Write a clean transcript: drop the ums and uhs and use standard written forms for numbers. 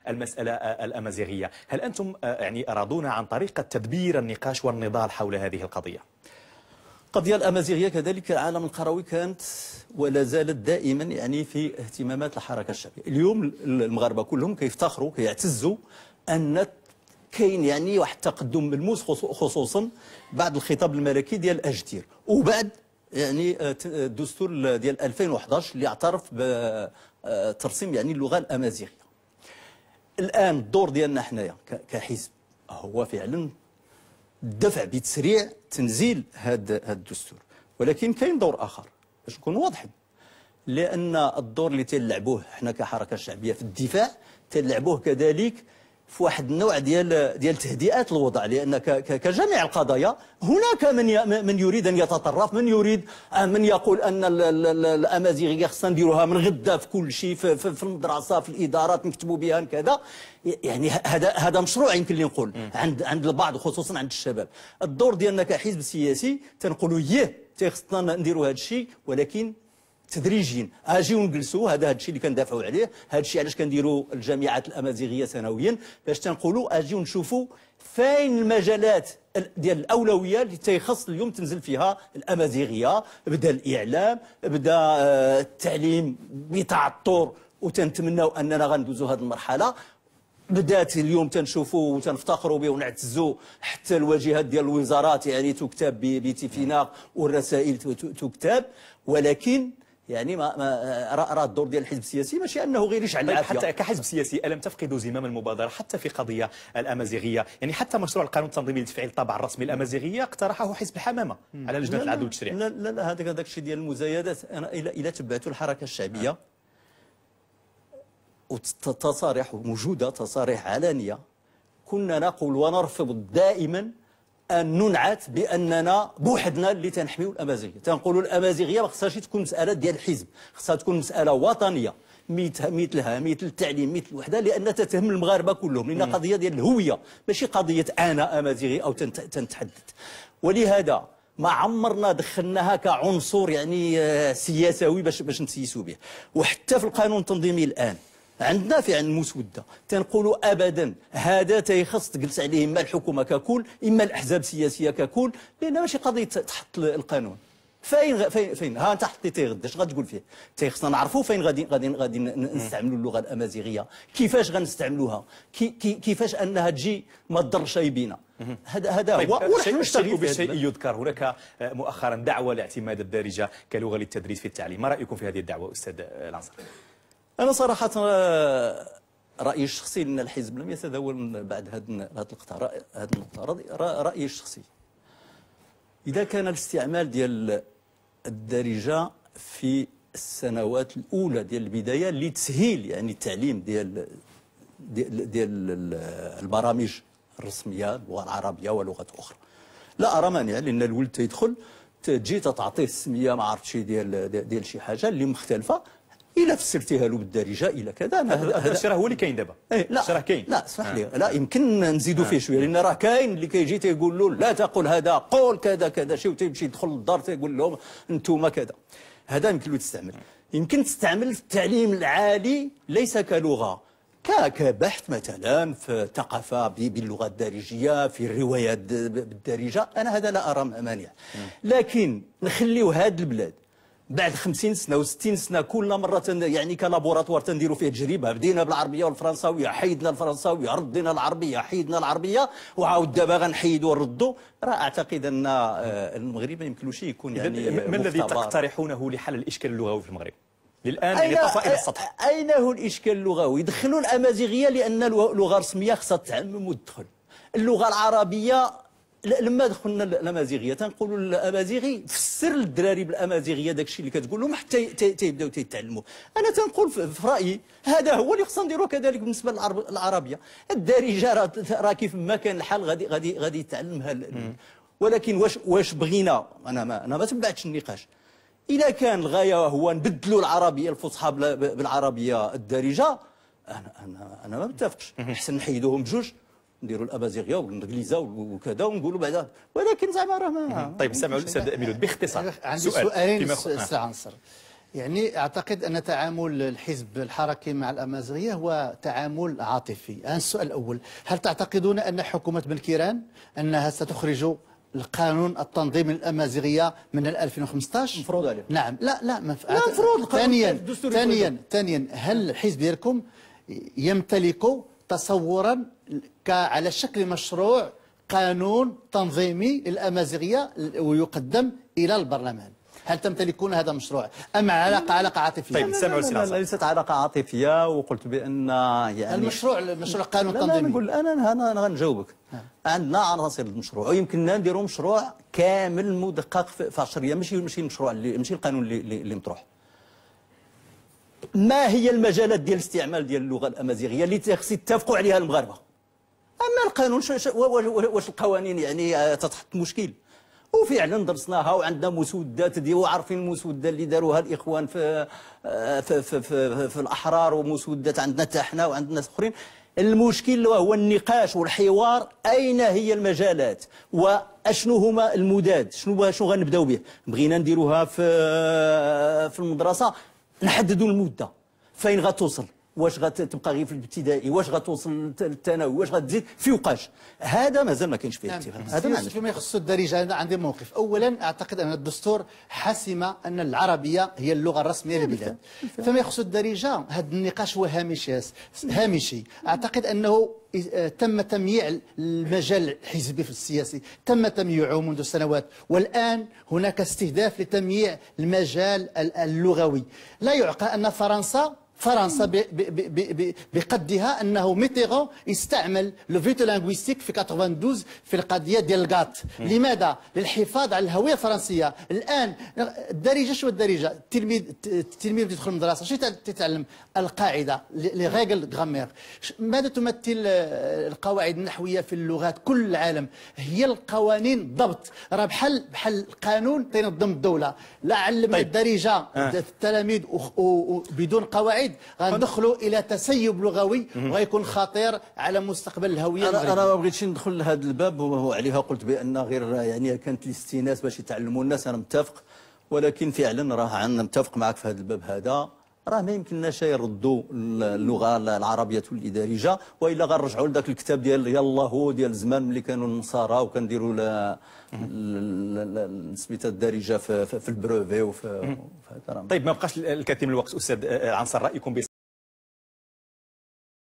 المسألة الأمازيغية. هل أنتم يعني راضون عن طريقة تدبير النقاش والنضال حول هذه القضية؟ القضية الأمازيغية كذلك العالم القروي كانت ولا زالت دائما يعني في اهتمامات الحركة الشعبية. اليوم المغاربة كلهم كيفتخروا كيعتزوا أن كاين يعني واحد التقدم ملموس، خصوصا بعد الخطاب الملكي ديال أجدير وبعد يعني الدستور ديال 2011 اللي اعترف بترسيم يعني اللغة الأمازيغية. الآن الدور ديالنا حنايا كحزب هو فعلا الدفع بتسريع تنزيل هذا الدستور، ولكن كاين دور آخر باش نكونوا واضحين، لأن الدور اللي تنلعبوه حنا كحركة شعبية في الدفاع تنلعبوه كذلك في واحد النوع ديال تهدئات الوضع، لأن كجميع القضايا هناك من يريد أن يتطرف، من يريد من يقول أن الأمازيغية خصنا نديروها من غدا في كل شيء، في المدرسة، في الإدارات نكتبوا بها كذا. يعني هذا مشروع يمكن لي نقول عند البعض، خصوصا عند الشباب. الدور ديالنا كحزب سياسي تنقولوا يه تيخصنا نديروا هذا الشيء، ولكن تدريجيا. اجيو نجلسوا، هذا الشيء اللي كندافعوا عليه، هذا الشيء علاش كنديروا الجامعات الامازيغية سنويا، باش تنقولوا اجيو نشوفوا فين المجالات ديال الاولوية اللي تيخص اليوم تنزل فيها الامازيغية. بدا الاعلام، بدا التعليم بتعثر، وتنتمناو اننا غندوزوا هذه المرحلة. بدات اليوم تنشوفوا وتنفتخروا به ونعتزوا حتى الواجهات ديال الوزارات يعني تكتب بتيفيناق والرسائل تكتب، ولكن يعني ما راه الدور ديال الحزب السياسي ماشي انه غير يشعل العافية. طيب حتى كحزب سياسي الم تفقدوا زمام المبادرة حتى في قضية الامازيغية؟ يعني حتى مشروع القانون التنظيمي لتفعيل الطابع الرسمي الامازيغية اقترحه حزب الحمامة على لجنة العدل والتشريع. لا لا لا، هذاك الشيء ديال المزايدات. انا الى تبعتوا الحركة الشعبية وتصاريح موجودة، تصاريح علنية، كنا نقول ونرفض دائما أن ننعت بأننا بوحدنا اللي تنحميو الأمازيغية. تنقولوا الأمازيغية ما خصهاش تكون مسألة ديال الحزب، خصها تكون مسألة وطنية، مثلها مثل التعليم، مثل الوحدة، لأن تتهم المغاربة كلهم، لأن قضية ديال الهوية ماشي قضية أنا أمازيغي أو تنتحدث. ولهذا ما عمرنا دخلناها كعنصر يعني سياسوي باش نسيسوا به. وحتى في القانون التنظيمي الآن عندنا فعلا المسودة تنقولوا أبدا هذا تيخص تجلس عليه إما الحكومة ككل إما الأحزاب السياسية ككل، لأن ماشي قضية تحط القانون. فين فين فين ها انت حطيتيه غدا اش غتقول فيه؟ تيخصنا نعرفوا فين غادي غادي غادي نستعملوا اللغة الأمازيغية، كيفاش غنستعملوها، كيفاش أنها تجي ما تضرش بينا. هذا طيب هو. ونحن نشتغل بالشيء يذكر. هناك مؤخرا دعوة لاعتماد الدارجة كلغة للتدريس في التعليم، ما رأيكم في هذه الدعوة أستاذ العنصر؟ أنا صراحة رأيي الشخصي أن الحزب لم يتداول بعد هذه النقطة. رأيي الشخصي إذا كان الاستعمال ديال الدارجة في السنوات الأولى ديال البداية لتسهيل يعني التعليم ديال ديال البرامج الرسمية اللغة العربية ولغات أخرى، لا أرى مانع، لأن الولد تيدخل تجي تعطيه السمية ما عرفت شي ديال شي حاجة اللي مختلفة، إلا فسرتيها له بالدارجة إلى كذا. هذا الشيء راه هو اللي كاين دابا. لا راه كاين. لا اسمح لي، لا يمكن نزيدوا فيه شوية، لان راه كاين اللي كيجي تيقول له لا تقول هذا، قول كذا كذا شي، وتيمشي يدخل للدار تيقول لهم انتم كذا. هذا يمكن له تستعمل، يمكن تستعمل في التعليم العالي ليس كلغة، كبحث مثلا في الثقافة باللغة الدارجيه، في الروايات بالدارجة. انا هذا لا ارى مانع، لكن نخليو هذه البلاد بعد 50 سنة و60 سنة كل مرة يعني ك laboratoire تنديروا فيه تجربه، بدينا بالعربية والفرنساويه، حيدنا الفرنساويه، ردينا العربية، حيدنا العربية، وعاود دابا غنحيدوا ونردوا. راه اعتقد ان المغرب ما يمكنلوش يكون يعني. ما الذي تقترحونه لحل الاشكال اللغوي في المغرب؟ للان يعني طفى الى السطح. اين هو الاشكال اللغوي؟ يدخلوا الامازيغية لان اللغة الرسمية خصها تعمم وتدخل. اللغة العربية لما دخلنا الامازيغية تنقولوا الامازيغي فسر للدراري بالامازيغيه داكشي اللي كتقول لهم حتى تيبداو تيتعلموا. انا تنقول في رايي هذا هو اللي خصنا نديروه كذلك بالنسبة للعربية. الدارجة راه كيف ما كان الحال غادي غادي غادي يتعلمها، ولكن واش بغينا؟ انا ما تبعتش النقاش. اذا كان الغاية هو نبدلوا العربية الفصحى بالعربية الدارجة، انا ما متفقش. احسن نحيدوهم بجوج، نديروا الامازيغية والانجليزه وكذا ونقولوا بعدا، ولكن زعما راه ما. طيب سامعوا الاستاذ ميلود باختصار. عندي سؤالين سي عنصر. يعني أعتقد أن تعامل الحزب الحركي مع الأمازيغية هو تعامل عاطفي. السؤال الأول، هل تعتقدون أن حكومة بنكيران أنها ستخرج القانون التنظيمي الأمازيغية من 2015؟ مفروض عليه. نعم. لا لا مفروض. ثانيا، هل الحزب ديالكم يمتلك تصورا على شكل مشروع قانون تنظيمي للأمازيغية ويقدم إلى البرلمان؟ هل تمتلكون هذا المشروع أم علاقة عاطفية؟ طيب سامعوا لا، ليست علاقة عاطفية، وقلت بأن يعني المشروع القانون التنظيمي. نقول أنا غنجاوبك. عندنا عناصر المشروع ويمكننا نديروا مشروع كامل مدقق في 10 ايام، ماشي المشروع اللي ماشي القانون اللي مطروح. ما هي المجالات ديال الاستعمال ديال اللغة الأمازيغية اللي خص يتفقوا عليها المغاربة؟ أما القانون واش القوانين يعني تتحط مشكل؟ وفعلا درسناها وعندنا مسودات دي، وعارفين المسوده اللي داروها الاخوان في في في, في, في الاحرار، ومسودات عندنا حتى حنا وعندنا ناس اخرين. المشكل هو النقاش والحوار، اين هي المجالات واشنو هما المداد، شنو غنبداو به. بغينا نديروها في المدرسة، نحددوا المدة فين غتوصل، واش غتبقى غير في الابتدائي، واش غتوصل للثانوي، واش غتزيد في وقاش. هذا مازال ما كاينش فيه اتفاق. هذا ما فيما يخص الدارجة انا عندي موقف. اولا اعتقد ان الدستور حسم ان العربية هي اللغة الرسمية للبلاد. فيما يخص الدارجة هذا النقاش هو هامشي. اعتقد انه تم تمييع المجال الحزبي في السياسي، تم تمييعه منذ سنوات، والآن هناك استهداف لتمييع المجال اللغوي. لا يعقل أن فرنسا بقدها انه ميتيران استعمل le veto linguistique في 92 في القضية ديال الكات. لماذا؟ للحفاظ على الهوية الفرنسية. الان الدارجة، شو الدارجة؟ التلميذ يدخل المدرسة شو تتعلم؟ القاعدة، les règles grammaire. ماذا تمثل القواعد النحوية في اللغات كل العالم؟ هي القوانين الضبط. راه بحال القانون تنظم الدولة. لا علم الدارجة التلاميذ بدون قواعد غندخلوا الى تسيب لغوي وغيكون خطير على مستقبل الهوية المغربية. انا ما بغيتش ندخل لهذا الباب، وعليها قلت بان غير يعني كانت الاستئناس باش يتعلموا الناس، انا متفق، ولكن فعلا راه عندنا متفق معك في هذا الباب هذا. راه ما يمكنناش يردوا اللغة العربية تولي دارجه، والا غنرجعوا لذاك الكتاب ديال يلا هو ديال زمان ملي كانوا النصارى وكنديروا سميتها الدارجة في ال brevet وفي هذا. طيب ما بقاش الكثير من الوقت استاذ عنصر، رايكم